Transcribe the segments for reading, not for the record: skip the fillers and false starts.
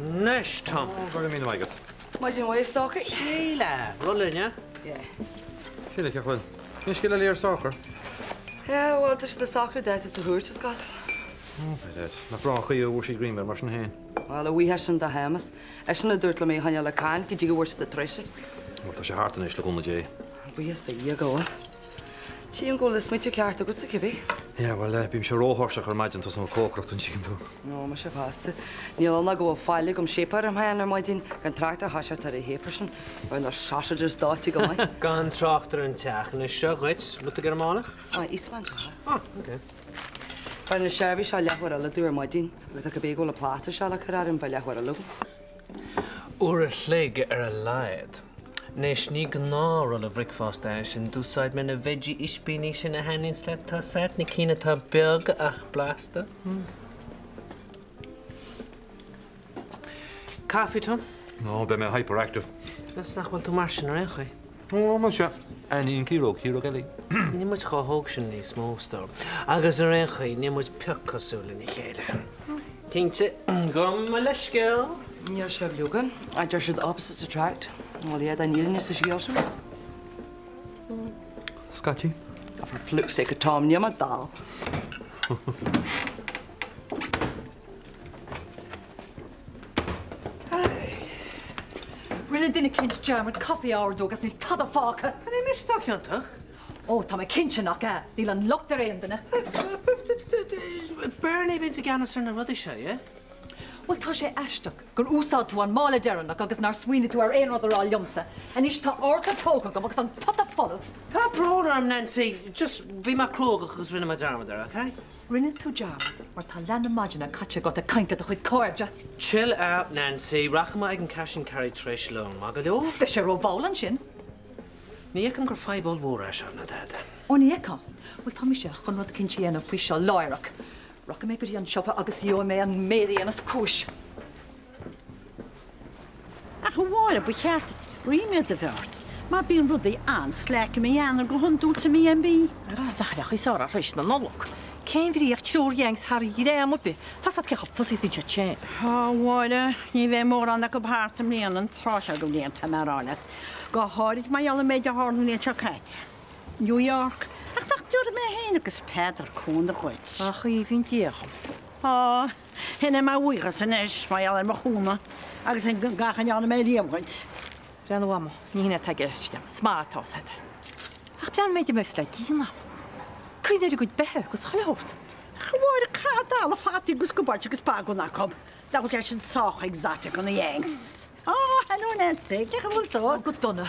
Anois, Tom. Ó, go raibh míle maith agat. Maidin mhaith, a stócaigh. Síle! Rolla inniu? Yeah. Síle, cén chaoi a bhfuil? Aon scéal eile ar Sorcha? Yeah, bhuel, tá siad ag socrú dáta sa chúirt, is cosúil. Ó, by dad. Nach breá an chaoi a bhfuair siad greim air mar sin féin. Bhuel, a bhuíochas sin do Shéamus. Eisean a dúirt liom í a choinneáil ag caint go dtí go bhfuair siad an treise. Bhuel, tá sé thart anois, le cúnamh Dé. Buíochas do Dhia go bhfuil. Tchím go bhfuil an smaoitiú ceart agatsa, cibé. Yeah, bhuel, bímse róthuirseach ar maidin tosnú ag cócaireacht, an dtuigeann tú. Ó, mise fosta. Níl ann ach go bhfuil faill agam séipéar orm féin ar maidin, gan trácht ar thoiseacht ar an shéipéar sin. Beidh na sausages dóite go maith. Gan trácht ar an teach. Anois seo dhuit, bhfuil tú ag iarraidh mála? Á, íosfaidh mé an teach. Á, ok. Bheir na seirbhís seo leathuair eile domh ar maidin agus cibé go bhfuil an plástar seo le cur orm, bheidh leathuair eile agam. Uair a chloig ar a laghad. Anois, ní gnáth-rolla bhricfeasta é sin, d'úsáid mé na veggie ispíní sin a thaitníonns leat, tá 's a't, na cinn atá beag ach blasta. Caife, Tom? Ó, beidh mé hyperactive. Is nach bhfuil tú mar sin ar aon chaoi? Ó, muise. Aithníonn ciaróg ciaróg eile. Níl muid chomh hóg sin níos mó, a stór. Agus ar aon chaoi, níl muid pioc cosúil lena chéile. Cinnte. Gabh mo leithscéal. Níl sibh leoga, a deir siad opposites attract. Bhuel, yeah, tá an fhírinne sa scéal sin. Scaití. Oh, for fluke's sake, Tom, níl mé dall. Rinne duine eicínt dearmad caife a ordú agus níl tada fágtha. An é mise atá ciontach? Ó, tá mé cinnte nach ea. Níl an locht ar aon duine. Bernie a bhíonns i gceannas ar na rudaí seo, yeah? Bhuel, tá sé aisteach gur úsáid tú an mála deireanach agus nár smaoinigh tú ar aon rud a rá liomsa. Anois tá árta tógtha agam agus an pota folamh. Tá brón orm, Nancy. Just, bhí mé cruógach agus rinne mé dearmad air, ok? Rinne tú dearmad mar tá leath na maidine caite agat ag caint le do chuid cairde. Chill out, Nancy. Rachaidh mé ag an Cash and Carry tar éis lóin, maith go leor? Beidh sé rómhall ansin. Ní fheicim gur fadhb ollmhór é seo, ná tada. Ó, ní fheiceann? Bhuel, tá mise chun rud eicínt a dhéanamh faoi seo láithreach. Rachaidh mé go dtí an siopa agus gheobhaidh mé an méid a dhéanas cúis. Ach a Mháire, ba cheart duit ríméad a bheith ort, mar bíonn rudaí an-slack i mí Eanáir go hiondúil sa B&B. Nach rachaidh Sara tar éis na Nollag? Cén bhrí ach triúr Yanks thar dhream ar bith? Tá's a't cé chomh fussy is bhíonn siad sin. Á, a Mháire, ní bheidh mórán acu thart i mbliana an tráth seo den bhliain, tá mé a rá leat. Go háirid mar gheall ar an méid a tharla an bhliain seo caite. New York. Ach nach dtabharfaidh mé féin agus Peadar cúnamh dhuit? A Chaoimhín Dia dhom. Á, shin é mo bhuíochas anois mar gheall ar mo chúnamh agus ar gach a ndearna mé riamh dhuit. Breathnaigh a Mhama, ní hin é atá i gceist agam, is maith atá 's agat. Ach breathnaigh an méid a bheas le déanamh. Cuimhnigh ar a gcuid beithe agus chuile shórt. Ach a Mháire, caithfidh dalladh fataí agus gabáid agus bagún acu. Nach bhfuil sé sin sách exotic do na Yanks? Á, hello Nancy, cén chaoi a bhfuil tú? Ó, go dona.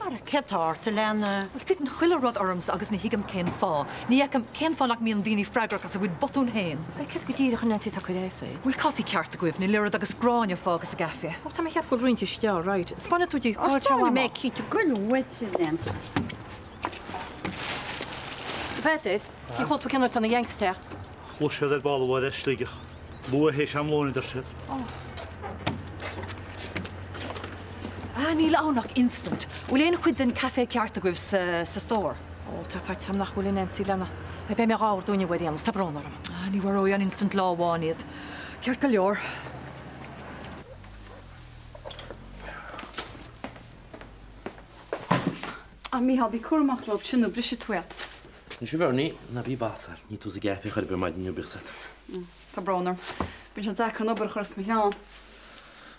Ara, céard tá ort, a leana? Bhuel, titeann chuile rud ormsa agus ní thuigim cén fáth. Ní fheicim cén fáth nach mbíonn daoine freagrach as a gcuid botún féin. Bhuel, céard go díreach, a Nancy, atá ag cur as duit? Bhfuil caife ceart agaibh? Níl oiread agus gráinne fágtha sa gcaife. Ó, tá mé ag ceapadh go bhfuil roinnt istigh, all right. 'Spáinfidh tú di, cá bhfuil sé, a Spáinfidh Mhama? mé cinnte, go luath, a Nancy. A Pheadair, níor chuala tú cén uair atá na Yanks ag teacht? Chluais siad ar ball a Mháire as Sligeach. Luath théis am lóin a deir siad. Ah, níl ann ach instant. Bhfuil aon chuid den caife ceart agaibh sa sa stór? Ó, tá faitíos orm nach bhfuil a Nancy lena. Beidh mé dhá ordú inniu ar aon nós, tá brón orm. Ah, ní mharóidh an instant lá amháin iad. Ceart go leor. Ah, Mícheál, bí cúramach leo sin nó brisfidh tú iad. Anois a Bhernie, ná bí ag basáil, ní tú sa gcaife chor ar bith ar maidin inniu, bíodh 's agat. Tá brón orm. Bíonn sé deacair an obair a chur as mo cheann.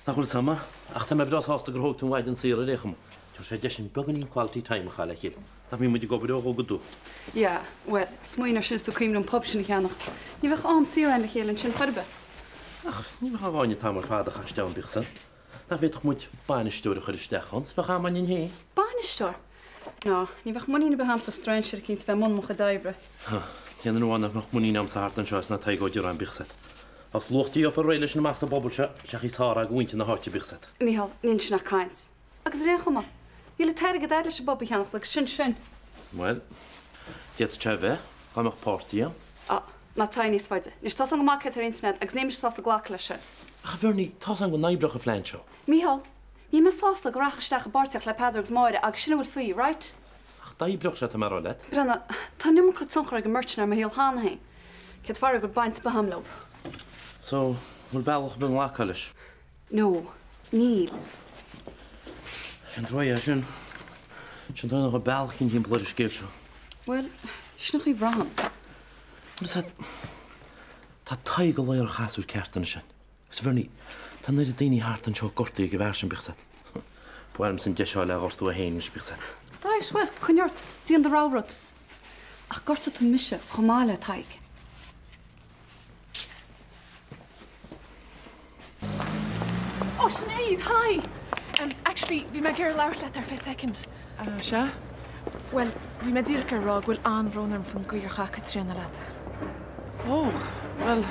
Nach bhfuil 's a'm, ach tá mé breá sásta gur thóg tú an mhaidin saor ar aon chuma. Tabharfaidh sé deis dúinn beagáinín quality time a chaitheamh le chéile. Nach mbíonn muid ag obair ó dhubh go dubh. Yeah, bhuel, smaoinigh air sin is tú ag cuimhneamh an pub sin a cheannacht. Ní bheadh am saor againn le chéile ansin chor ar bith. Ach ní bheadh againn an t-am ar fad a chaitheamh isteach ann, bíodh 's a'd. Nach bhféadfadh muid bainisteoir a chur isteach ann 's bheadh am againn féin? Bainisteoir? Ná, ní bheadh muinín ar bith a'msa strainséir eicínt a bheith i mbun mo chuid oibre. An t-aon duine amháin nach mbeadh muinín a'msa thart anseo is ná Tadhg Ó Direáin, bíodh 's a'd. Ach lucht gheofar réidh leis an amach sa bpobal seo, seachas Sara ag mhuintir na háite, bíodh 's a'd. Mícheál, níl sin ach caint. Agus ar aon chuma, níl an t-airgead a'd leis an bpub a cheannacht agus sin sin. Bhuel, d'fhéadfadh sé a bheith, dá mbeadh páirtí ann. Á, ná téigh níos faide. Anois, tá's a'm go maith céard tá ar intinn a'd agus níl mise sásta glacadh leis sin. Ach a Bhernie, tá's a'm go n-oibreodh an phlean seo. Mícheál, Níl mé sásta go rachfá isteach i bpáirtíocht le Peadar agus Máire agus sin a bhfuil faoi, right? Ach d'oibreodh sé, tá mé a rá leat. Breathnaigh, tá an iomarca tionchar ag an mbeirt sin ar mo shaol cheana féin. Céad faraor go bhfuil baint ar bith a'm leo. So, an bhfuil bealach ar bith a nglacfá leis? No, níl. Sin dóigh é sin. Sin dóigh nach bhfuil bealach éicint timpeall ar an scéal seo. Bhuel, sin an chaoi a bhraithim. Bhuel, is tá Tadhg ag lao ar an chasúr ceart anois. Agus Bhernie, tá an oiread daoine thart anseo gortaithe ag an bhfear sin, bíodh 's agat. Ba mhaith liomsa an deis a fháil é a ghortú é féin anois, bíodh 's agat. Right, bhuel, coinnigh ort, déan do rogha rud. Ach gortóidh tú mise chomh maith le Tadhg. Ó Sinéad, hi! Actually, bhí mé ag iarraidh labhairt leat ar feadh soicind. Sea? Bhuel, bhí mé díreach ag rá go bhfuil an-bhrón orm faoin gcaoi ar chaith Caitríona leat. Ó, bhuel,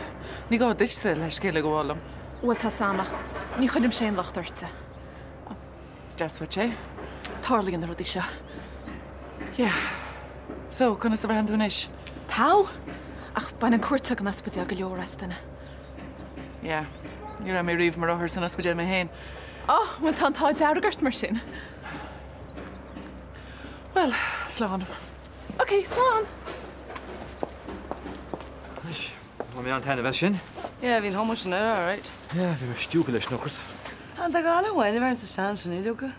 ní gá duitse leithscéal a ghabháil liom. Bhuel, tá 's a'm, ach ní chuirimse aon locht ortsa. Is deas uait é. Tarlaíonn na rudaí seo. Yeah. So, conas a bhraitheann tú anois? Togha! Ach baineann cuairt ag an ospidéal go leor as duine. Yeah. Ní raibh mé riamh mar othar san ospidéal mé féin. Oh, bhuel tá an t-ádh dearg ort mar sin. Bhuel, slán. Ok, slán! Anois, bhain mé an-taitneamh as sin. Yeah, bhí an chuma sin air, alright. Yeah, bhí mé stiúgtha leis an ocras. Tá gá le wine a bheith sa sean sin, leoga.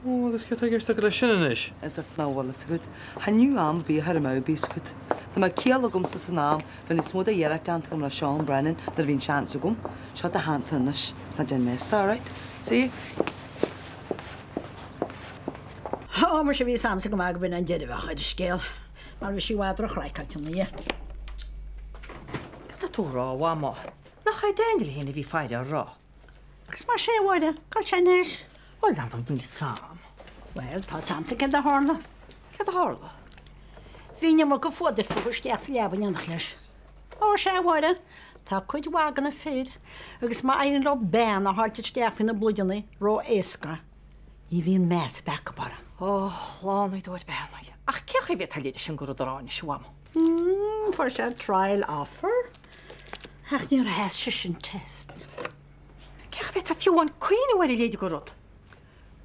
Ó, agus céard tá i gceist agat leis sin anois? As if nach bhfuil fhios agat. Cha ní am bith ar an bíos agat. Dá mbeadh ciall agamsa san am, bheadh níos mó de iarracht déanta agam le Seán Brennan nuair a bhí an seans agam. Seo do sheans anois, is ná déan mess de, alright? See you. Á, muise bhí 'fhios a'msa go maith go b'in an deireadh a bheadh ar an scéal, mar bhí sí i bhfad ro-chraiceáilte ina dhiaidh. Cad tá tú a rá, a Mhamó? Nach é Daniel féin a bhí ag faire á rá? Agus más é, a Mháire, cá bhfuil sé anois? Bhuel, dar ndóigh, níl 'fhios a'm. Bhuel, tá 'fhios a'msa céard a tharla. Céard a tharla? Bhí an iomarca fuadair fúthu isteach sa leaba in éineacht leis. Ó, sea, a Mháire, tá cuid mhaith de na fir, agus má éiríonn leo bean a fháilt isteach faoi na pluideanna ró-éasca, ní bhíonn meas ar bith acu orthu. Ó, shlánaigh dóibh bean. Ach cén chaoi a bhféadfá a leithéid sin de rud a rá anois, a Mhamó? Fuair sé trial offer, ach níor sheas sé an test. Cén chaoi a bhféadfá fiú amháin cuimhneamh ar a leithéid de rud?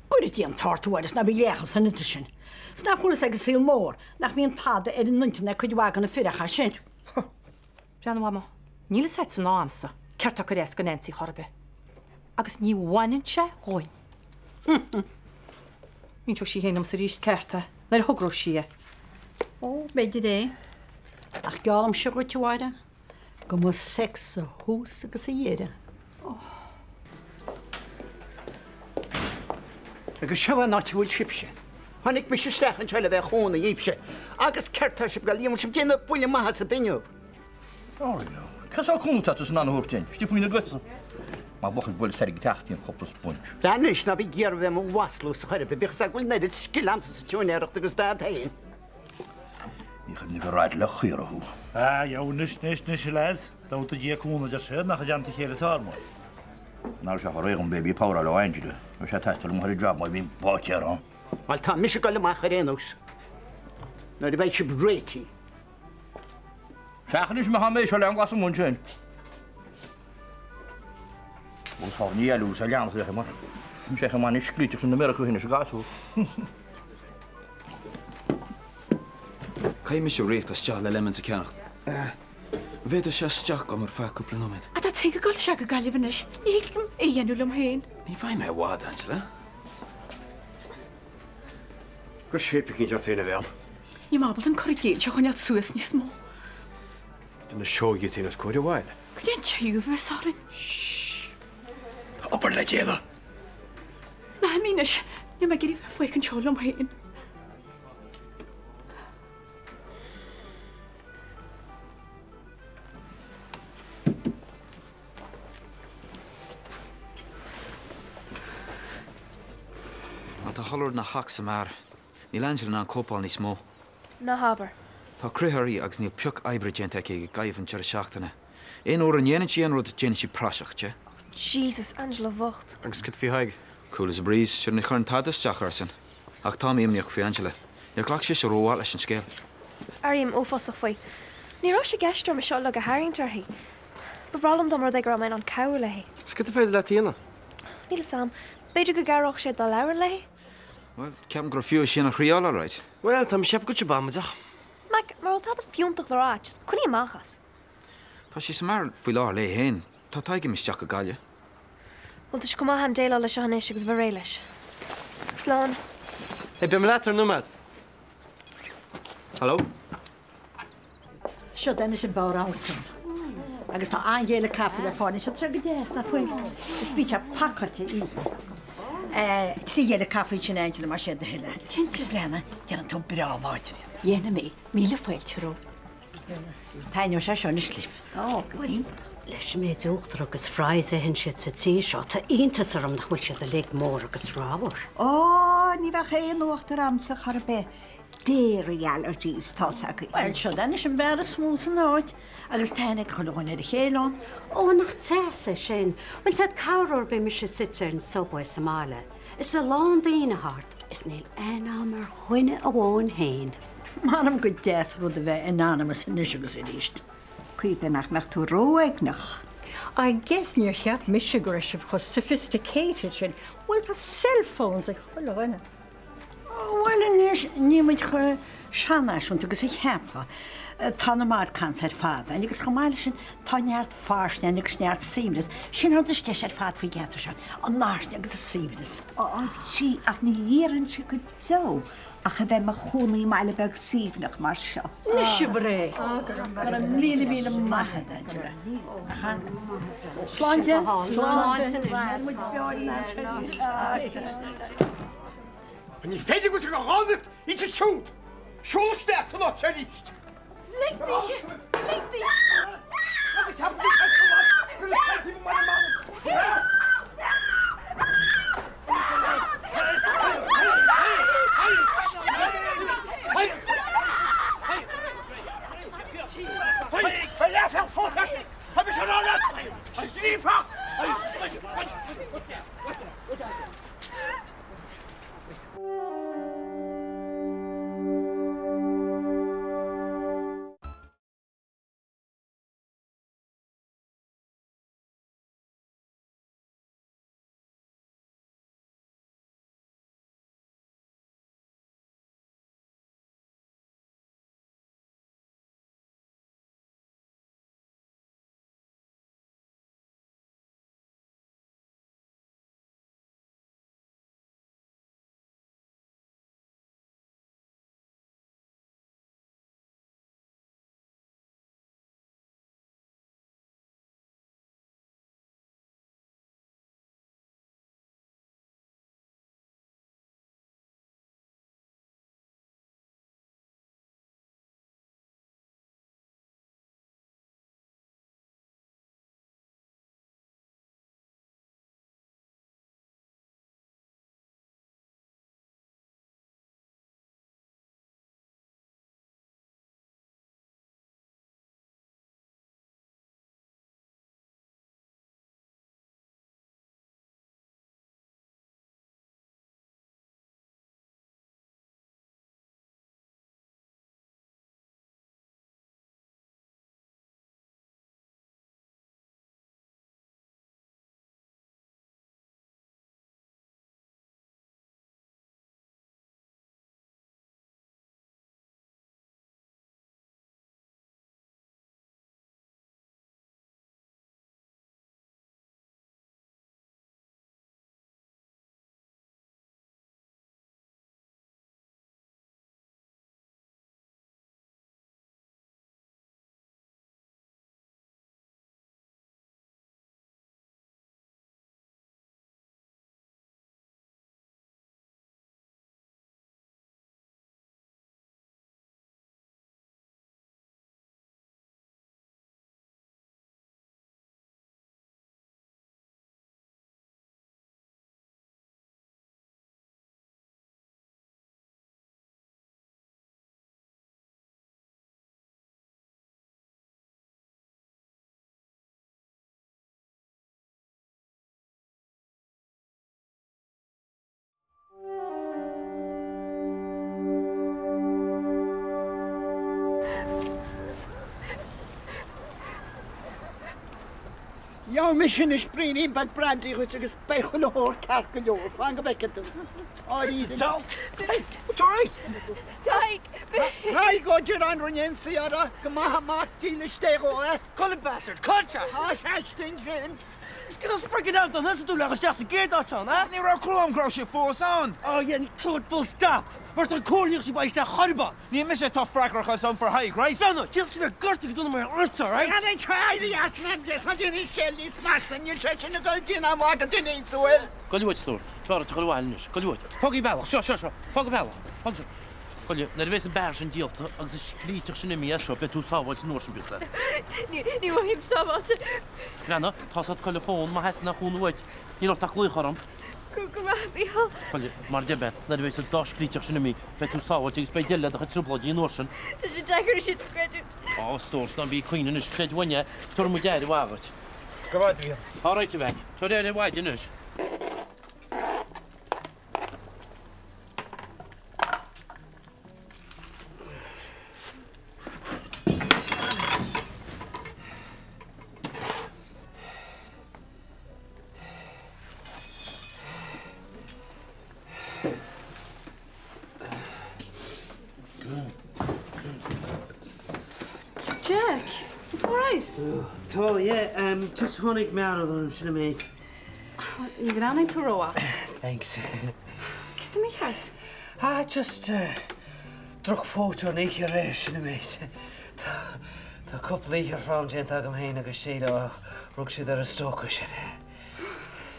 Gura Dia an tart, a Mháire, is ná bí leagtha san iontas sin. 'S nach bhfuil fhios ag an saol mór nach mbíonn tada ar a n-intinn ag cuid mhaith de na fir ach é sin. Breathnaigh, a Mhamó, níl fhios a'dsa ná a'msa céard tá ag cur as do Nancy chor ar bith. Agus ní bhaineann sé dhúinn. Inseoidh sí féin domsa arís ceart é, nuair a thogróidh sí é. Ó, b'fhéidir é. Ach geallaimse dhuit, a Mháire, go mba sex a thús agus a dheireadh. Agus seo an áit a bhfuil sibhse. Tháinig mise isteach anseo le bheith i mo chónaí dhíbhse. Agus céard tá sibh ag dul a dhéanamh? Bhfuil sibh ag déanamh buille maith asaibh inniu. Cén sórt cúnamh atá tusa in ann a thabhairt dúinn? Istigh faoina gcosa. Má bhuachaill buille soir ag teacht bíonn cúpla sponge. Bhean anois, ná bí ag iarraidh bheith i mo mhaslú sa chor ar bith, bíodh 'fhios agat go bhfuil an oiread scil a'msa sa tsiúinéireacht agus dad féin. Ní chuimhne gur fhad le caora thú. Ah, dheabhail, anois, anois, anois, a leaids, dabhta Dia cúnamh, a deir siad, nach i dteannta a chéile is fearr muid. Ná raibh sé chomh réidh an baby power ó Angela, raibh sé ag teastáil amuigh ar an job mar bhí báicéir ann. Bhuel, tá mise ag dul amach ar aon nós, nuair a bheidh sibh réitithe. Féach anois má tá mé seo le an glas amuigh ansin. Bhuel, tá ní eile sa leanbh le mar. Sé chomh maith scríte san America féin is a gasúr. Caithfidh mise rith isteach le lemons a cheannacht. An bhféadfá seasamh isteach dhom ar feadh cúpla nóiméad? Tá Tadhg ag dul isteach go Gaillimh anois. Ní thig liom é a dhéanamh liom féin. Ní bheidh mé i bhfad, Angela. Cuir séip eicínt ort féin, a Bhéal. Níl mé ábalta an cur i gcéill seo a choinneáil suas níos mó. Do na sióga iad féin os comhair an bhaile. Cad é an tséú a bheas orainn? Shh! Tá obair le déanamh! Ná himigh anois. Níl mé ag iarraidh bheith fágtha anseo liom féin. Á, tá chuile rud ina chac sa mbeár. Níl Angela in ann cóipeáil níos mó. Ná habair. Tá crith uirthi agus níl pioc oibre déanta aici i gcaitheamh an deireadh seachtaine. Aon uair a ndéanann sí aon rud, déanann sí praiseach de. Jesus, Angela bhocht. Agus cad faoi Thadhg? Cool as a breeze, sure ní chuireann tada isteach airsean. Ach táim imníoch faoi Angela. Níor ghlac sise rómhaith leis an scéal. Airím uafásach faoi. Ní raibh sé i gceist orm é seo uilig a tharraingt uirthi. Ba bhreá liom dá mba rud é go raibh mé in ann cabhrú léi. Is cad is féidir leat a dhéanamh? Níl 'fhios a'm. B'fhéidir go gcabhródh sé dá labhrainn léi? Bhuel, ceapaim gur fiú é sin a thriáil, alright. Bhuel, tá mise ag ceapadh go bhfuil sibh amaideach. Mac, mura bhfuil tada fiúntach le rá a'd, just coinnigh amach as. Tá sí sa mbeár faoi láthair léi féin. Tá Tadhg imithe isteach go Gaillimh. Bhuel, tá sé chomh maith a'm déileáil leis seo anois agus a bheith réidh leis. Slán. Hey, beidh mé leat ar nóiméad. Hello? Seo anois an beár amharclann. Agus tá an-ghéile caife le fáil anseo, tá sé go deas, nach bhfuil? Is bíonn sé pacáilte iontach. Trí ghéile caife ansin Angela más é do thoil é. Cinnte. Breathnaigh, déanann tú breá láidir iad. Dhéanfaidh mé. Míle fáilte romhat. Taitneoidh sé seo anois libh. Ó, go hiontach. Leis an méid uachtar agus fries a itheann siad sa tír seo, tá iontas orm nach bhfuil siad uilig mór agus ramhar. Ó, ní bheadh aon uachtar a'msa chor ar bith. Dairy allergies tá's agaibh. Bhuel, seo anois an beár is mó san áit agus tá aithne ag chuile dhuine ar a chéile ann. Ó, nach deas é sin. Bhuel, said corruair bíonn mise suite ar an subway sa mbaile. Is a lán daoine thart is níl aithne a'm ar dhuine amháin féin. M'anam gur deas rud a bheith anonymous anois agus arís. Cuimhnigh nach mbeadh tú ró-uaigneach. I guess níor cheap mise go raibh sibh chomh sophisticated sin. Bhuel, tá cell phones ag chuile dhuine. Bhuel anois, níl muid chomh seanfhaiseanta agus a cheapfá. Tá na marcáin ar fad ann agus chomh maith leis sin tá neart fairsine ann agus neart saibhreas. Sin an rud is deise ar fad faoin gceantar seo, an fhairsine agus an saibhreas. Á, sea, ach ní iarrfainnse go deo ach a bheith i mo chónaí i mbaile beag suaimhneach mar seo. Anois a Bhré, go raibh míle míle maith agat, Angela. Sláinte! Sláinte! Ní féidir go dtig a dhánacht inti siúd! Seol isteach san áit seo arís! Lig di! Lig di! Gheobhaidh mise anois braoinín beag brandy dhuit agus beidh chuile shórt ceart go leor. Fan go bhfeice tú. Áiríre. Hey, what's all right? Tadhg! Tadhg Ó Direáin rinne ionsaí orthu go maith amach dílis Dé dhó é. Colin bastard, culture! Tá sé istigh ansin. Cad as freaking out don tú le isteach sa gcéad áit ann, eh? Ní raibh clue agam go raibh sé fós ann! Oh yeah, ní clue full stop! Mar tá comhairleach sí ba isteach chorban! Ní mise atá freagrach as iompar Thaidhg, right? Donna, déanfaidh sí mé gortú go dona mar ortsa, right? Cad é éirí as an agus ná déan scéal níos measa, níl sé sin ag dul déanamh maith go Denise, an bhfuil? Gabh uait, a stór. B'fhearr duit a dhul abhaile anois. Gabh uait. Fág an bealach. Seo, seo, seo. Fág an bealach. Fág seo. Gabh Nuair a bheas an beár sin díolta agus an scríteach sin imithe as seo, beidh tú sábháilte an uair sin, bíodh a fhios agat. Ní mhothaím sábháilte. Breathnaigh, tá 's agat cá bhfuil an fón, má theastaíonn aon chúnamh uait, níl ort ach glaoch orm. Go raibh maith, a Mhícheáil. Gabh Mar a deir mé, nuair a bheas an dá scríteach sin imithe, beidh tú sábháilte agus beidh deireadh le do chuid trioblóidí an uair sin. Tá sé deacair sin a chreidiúint. Á, a stór, ná bí ag caoineadh anois, creid uainn é, tabharfaidh muid aire mhaith dhuit. Go raibh maith agat. All right, a mhac. Tabhair aire mhaith di anois. Jack, an tú alright? Tá, yeah, um, just tháinig mearbhall orm sin an méid. Ní bhreathnaíonn tú rómhaith. Thanks. Céard tá mícheart? Ah, just uh, drochphóit ón oíche aréir sin an méid. Tá tá cúpla oíche throm déanta agam féin agus Síle ó rug siad ar an stócach sin.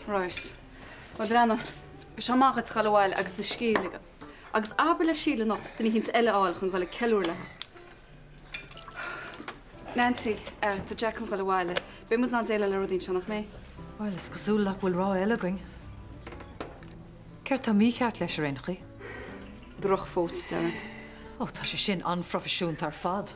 Right. Bhuel, breathnaigh, beidh sé maith dhuit dhul abhaile agus do scíth a ligean. Agus abair le Síle anocht duine eicínt eile a fháil chun dhul ag ceiliúradh léi. Nancy, tá Jack chun dhul abhaile. Beidh muid in ann déileáil le rudaí anseo, nach mbeidh? Bhuel, is cosúil nach bhfuil rogha eile againn. Céard tá mícheart leis ar aon chaoi? Drochphóit, déarfainn. Ó, tá sé sin an-phroifisiúnta ar fad.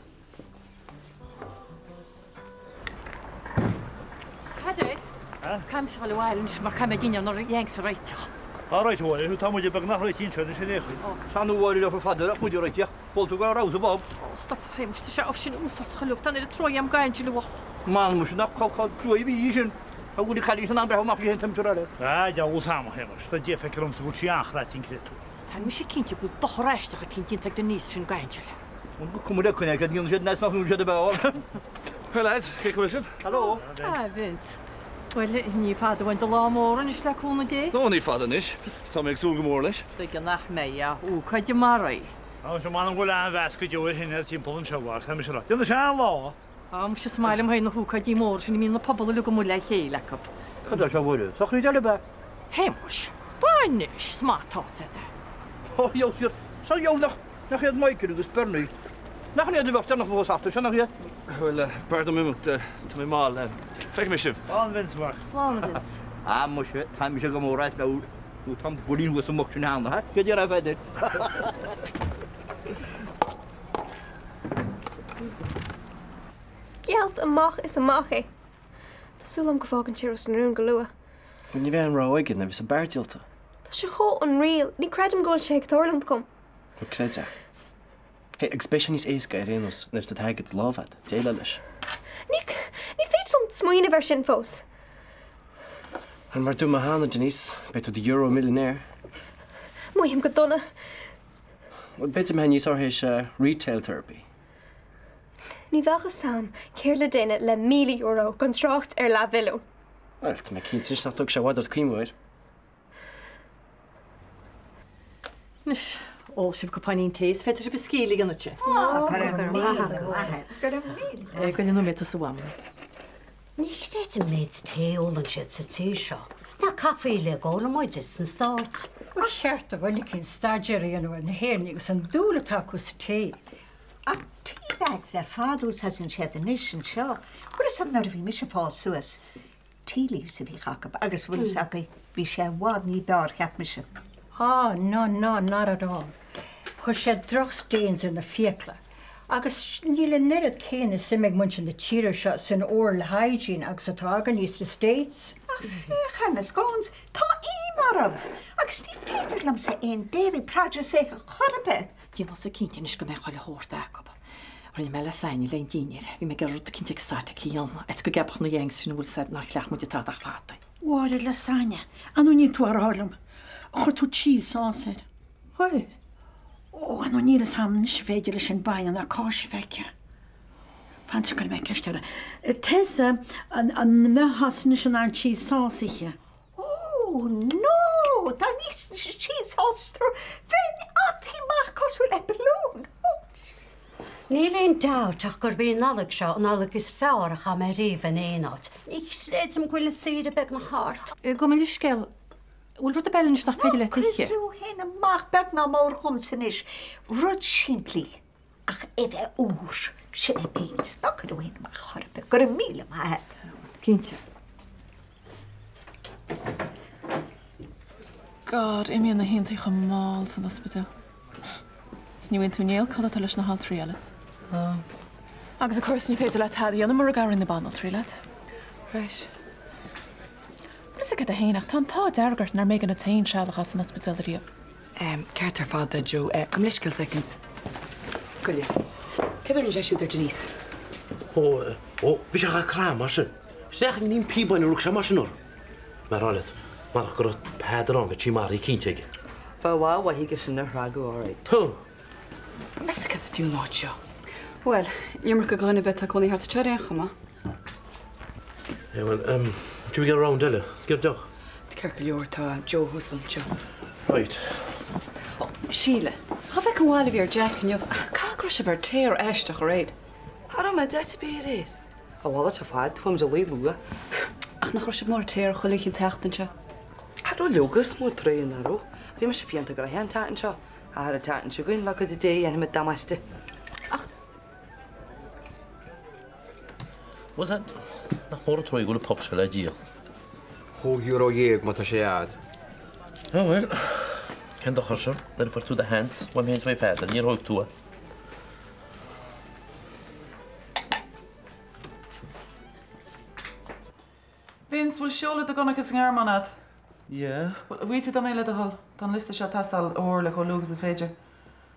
Cad é? Caithfidh mise dhul abhaile anois mar caithfidh mé dinnéar na Yanks a réiteach. All right, a Mháire, tá muid beagnach réitithe anseo anois ar aon chaoi. Tá nó Mháire leo fada ach muid réitithe. Bhfuil tú go raibh sa bpub? Ó, stop, a Shéamais, tá sé ó sin uafásach uilig, tá an oiread trua agam d'Angela bhocht. M'anam muise nach cá trua a bhí í sin, a bhfuil an cailín sin an breithe amach léi an t-aimsir eile. Ah, deabhal Sam, a Shéamais, tá Dia feicthe ormsa go bhfuil sí an-chraite an créatúr. Tá mise cinnte go bhfuil dochar aisteach eicínt déanta ag Denise sin d'Angela. Bhuel, go cuma le coinne, cad a dhéanann siad nach ndéanann siad a bheith ann. Hi lads, cén chaoi a bhfuil sibh? Hello. Ah, Vince. Bhuel, ní fada uainn do lá mór anois le cúnamh Dé. Ó, ní fada anois. Tá mé ag súil go mór leis. Tuige nach mbeidh ach ócáid mar í. Tá sé m'anam go bhfuil an-mheas go deo ar thine timpeall anseo, a tá mise a rá. Déanfaidh sé an-lá! Á, muise is maith liom féin na hócáidí móra sin a mbíonn an pobal uilig amuigh le chéile acu. Cad é seo, a Mháire? Sochraid eile ab ea? Shéamais, bainis! Is maith atá 's agat. Ó, dheabhal, sa dheabhal nach. Nach iad Michael agus Bernie? Nach iad a bheadh déanach fós astu, sin nach iad? Bhuel, b'fhearr dom imeacht, tá mé mall. Feicfidh mé sibh. Slán, Vince, mhac. Slán, a Vince. Ah, muise, tá mise go mór as meabhair. Nó tá an builín thuas sa mboc sin cheana, ha? Cad é a Pheadair? Is gealt amach is amach é. Tá súil agam go bhfágann sé Ros na Rún go luath. Bhuel, ní bheidh aon rogha aige nuair a bheas an beár díolta. Tá sé chomh unreal, ní creidim go bhfuil sé ag tarlúint dom. Nó creid é. Hey, agus beidh sé níos éasca ar aon nós nuair atá an t-airgead i do lámh agat, déileáil leis. Ní, ní féidir liom smaoineamh air sin fós. Bhuel, mar a dúirt mé cheana, Denise, beidh tú i do euro millionaire. Mothaím go dona. Bhuel, b'fhéidir go mbeidh níos fearr théis retail therapy. Ní bheadh fhios a'm céard le déanamh le €1,000 gan trácht ar leathmhilliún. Bhuel, tá mé cinnte anois nach dtógfaidh sé i bhfad ort cuimhniú air. Anois, ól sibh cupáinín tae is féadfaidh sibh bhur scíth a ligean ansin. Go raibh míle maith agat, go raibh míle. Gabh i leith nóiméad tusa a Mhamaí. Ní chreidim an méid tae a ólann siad sa tír seo. Nach caife uilig a ólann muide sna Stáit? Ba cheart do dhuine eicínt staidéar a dhéanamh ar na hÉireannaigh agus an dúil atá acu sa tae. Ach tea bags ar fad a úsáideann siad anois anseo. Bhfuil fhios agat nuair a bhí mise ag fás suas, tea leaves a bhíodh acu agus bhfuil fhios agaibh, bhí sé i bhfad ní b'fhearr, cheap mise. Ah, no, no, not at all. Chuir sé droch stains ar na fiacla. Agus níl an oiread céanna suim ag muintir na tíre seo san oral hygiene agus atá againne sna States. Ach féach ar na scones, tá im orthu! Agus ní féidir liomsa aon dairy produce a ithe chor ar bith. Déanfadsa cinnte anois go mbeidh chuile shórt acu. Rinne mé lasagne le an dinnéar. Bhí mé ag iarraidh rud eicínt exotic a dhéanamh, is go gceapfadh na Yanks sin an bhfuil 's a'd nár chleacht muid tada ach fataí. Mháire, lasagne, ar ndóigh níl tú á rá liom. Chuir tú cheese sauce air. Chuir. Ó, ar ndóigh níl fhios a'm anois an féidir leis an bainne ná cáis a bheith aici. Fan go gcuirfidh mé ceist uirthi. Tessa, an mbeifeása anois in ann cheese sauce a ithe? Ó, no! Dá n-íosfainnse cheese sauce bheinn ata amach cosúil le balún. Níl aon dabht ach gurb í an Nollaig seo an Nollaig is fearr a chaith mé riamh in aon áit. Ní chreidim go bhfuil an saoire beagnach thart. Gabh mo leithscéal, bhfuil rud ar bith eile anois nach féidir leat a ithe? Ná cuir tú féin amach beag ná mór dhomsa anois. Rud simplí ach é bheith úr, sin é an méid. Ná cuir tú féin amach chor ar bith. Go raibh míle maith agat. Cinnte. God, imíonn na hoícheantaí chomh mall san ospidéal. 'S ní bhíonn tú néal codlata leis na haltraí eile. Agus of course ní féidir leat tada a dhéanamh mura gcabhraíonn na banaltraí leat. Right. Bhfuil fhios agat féin ach tá an t-ádh dearg ort nár mé an t-aon seal a chaith san ospidéal ariamh. Ceart ar fad a Joe. Gabh mo leithscéal soicind. Goile. Céard a rinne sé siúd ar Denise? Ó, ó, bhí sé chomh crann mar sin. Isteach in aon píobáin a rug sé mar sin orthu. Mé a rá leat, marach go raibh Peadar ann bheadh sí maraithe cinnte aige. Bheadh i bhfad uaithi aige sin a shragadh alright. Thú! Meas tú cad is fiú an áit seo? Bhuel, iomarca do dhuine ar bith atá ag cónaí thart anseo ar aon chuma. Yeah, well, should we get a round eile? Let's get a deoch. Ceart go leor, tá Joe thuas anseo. Right. Ó, Síle, cá bhfeic an bhail a bhí ar Jack inniu? Caithfidh go raibh sibh ar tear aisteach aréir. Cha raibh muid áit ar bith aréir. A mhalairt ar fad, chuaigh muid a luí luath. Ach nach raibh sibh mór ar tear chuile oíche an tseachtain seo? Cha raibh leoga is mór tréan, nach raibh? Bhí mise fiánta go raibh an tseachtain seo. Ach ar an tseachtain seo chugainn, le cuidiú Dé, dhéanfaidh mé damáiste. Ach. Bhfuil 's a'd, nach mór an trua go bhfuil an pub seo le díol. €15 má tá sé a'd. Á bhuel, cén dochar sure, nuair a fuair tú do sheans, uaim féin is uaidh Pheadair, níor thóig tú é. Vince, bhfuil seoladh do Dhonncha sa nGearmáin a'd? Yeah. Bhuel, an bhfaighidh tú dom é le do thoil? Tá an liosta seo ag teastáil ó Orla chomh luath agus is féidir.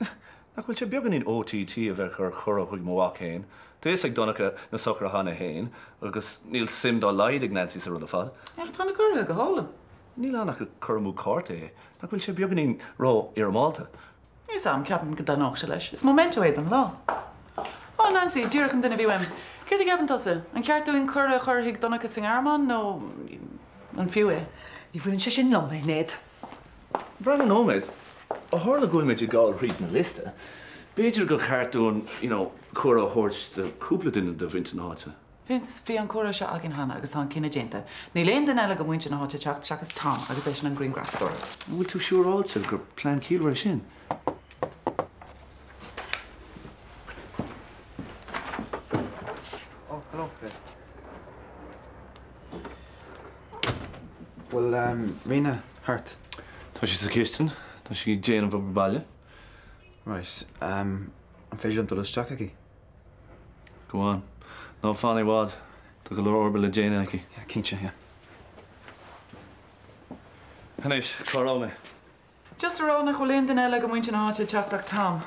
Nach bhfuil sé beagáinín OTT a bheith ag cur cuireadh chuig mo mhac féin? Tá fhios ag Donncha na socruithe cheana féin agus níl suim dá laghad ag Nancy sa rud ar fad. Ach tá na cuirí go hálainn. Níl ann ach ag cur amú cárta é. Nach bhfuil sé beagáinín ró-fhoirmeálta? Níl 's a'm, ceapaim go dtaitneodh sé leis. Is memento é don lá. Ó, Nancy, díreach an duine a bhí uaim. Céard a cheapann tusa? An ceart dúinn cuireadh a chur chuig Donncha sa nGearmáin nó an fiú é? Ní bhaineann sé sin liom, a Shinéad. Breathnaigh nóiméad. Ó tharla go bhfuil muid ag gabháil thríd an liosta, b'fhéidir gur cheart dúinn, you know, cuireadh a thabhairt do chúpla duine de mhuintir na háite. Vince, bhí an comhrá seo againn cheana agus tá an cinneadh déanta. Níl aon duine eile de mhuintir na háite ag teacht seachas Tom agus eisean an grianghrafadóir. An bhfuil tú siúráilte gur plean ciallmhar é sin? Oh, hello, Vince. Bhfuil Ríona thart? Tá sí sa chistin. Tá sí ag déanamh obair baile. Right. An féidir liom dul isteach chuici? Go on. Ná fan i bhfad. Tá go leor oibre le déanamh aici. Yeah, cinnte, yeah. Anois, cá raibh mé? Just a rá nach bhfuil aon duine eile de mhuintir na háite ag teacht ach Tom.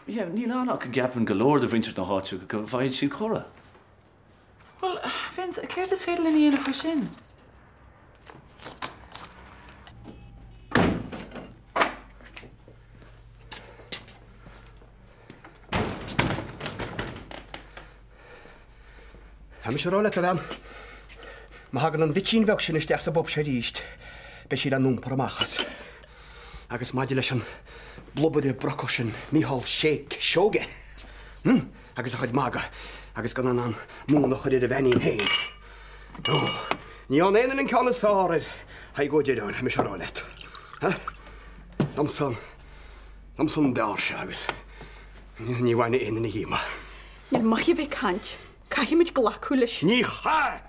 Yeah, níl ann ach go gceapann go leor de mhuintir na háite go bhfaigheann siad cuireadh. Bhuel, Vince, céard is féidir linn a dhéanamh faoi sin? Tá mise ag rá leat, a bhean, má thagann an bhitín bheag sin isteach sa bpub seo arís, beidh sí le n-iompar amach as. Agus maidir leis an bplubaire brocach sin, Mícheál Seoige, Seoige, hm, agus a chuid magadh, agus gan in ann mún a chur ar a bheainín féin. Ó, ní fhaigheann aon duine an ceann is fearr ar Thadhg Ó Direáin, tá mise ag rá leat. Ha? Liomsa an. Liomsa an beár seo agus ní bhainfidh aon duine dhíom é. Níl maith a bheith ag caint. Caithfimid glacadh leis. Ní chaithfidh!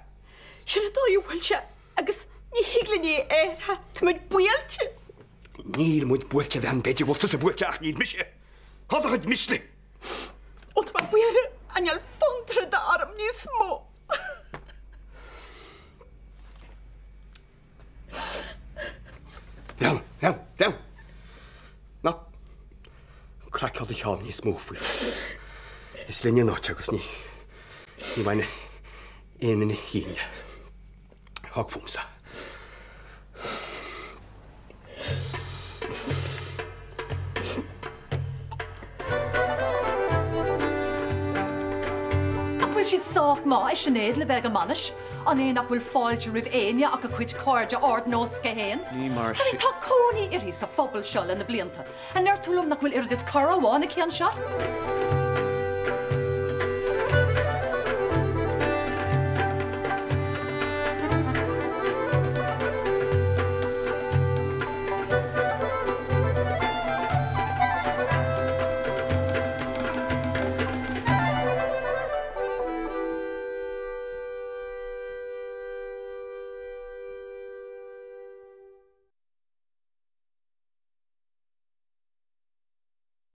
Sin an dóigh a bhfuil sé agus ní thig linn é a athrú. Táimid buailte. Níl muid buailte, a bhean. B'fhéidir go bhfuil tusa buailte ach níl mise. Cá do chuid misnigh? Ó tá mé buartha ach níl fonn troda orm níos mó. Bhean, bhean, bhean! Ná craiceáil do cheann níos mó faoi. Is linne an áit agus ní ní bhainfidh aon duine dhínn. Fág fúmsa. An bhfuil siad sách maith ag Sinéad le bheith ag an mbainis? An é nach bhfuil fáilte roimh éinne ach a cuid cairde ardnósacha féin? Ní mar I mean, sin. tá cónaí uirthi sa phobal seo le na blianta. An ndeir tú liom nach bhfuil oiread is cara amháin aici anseo?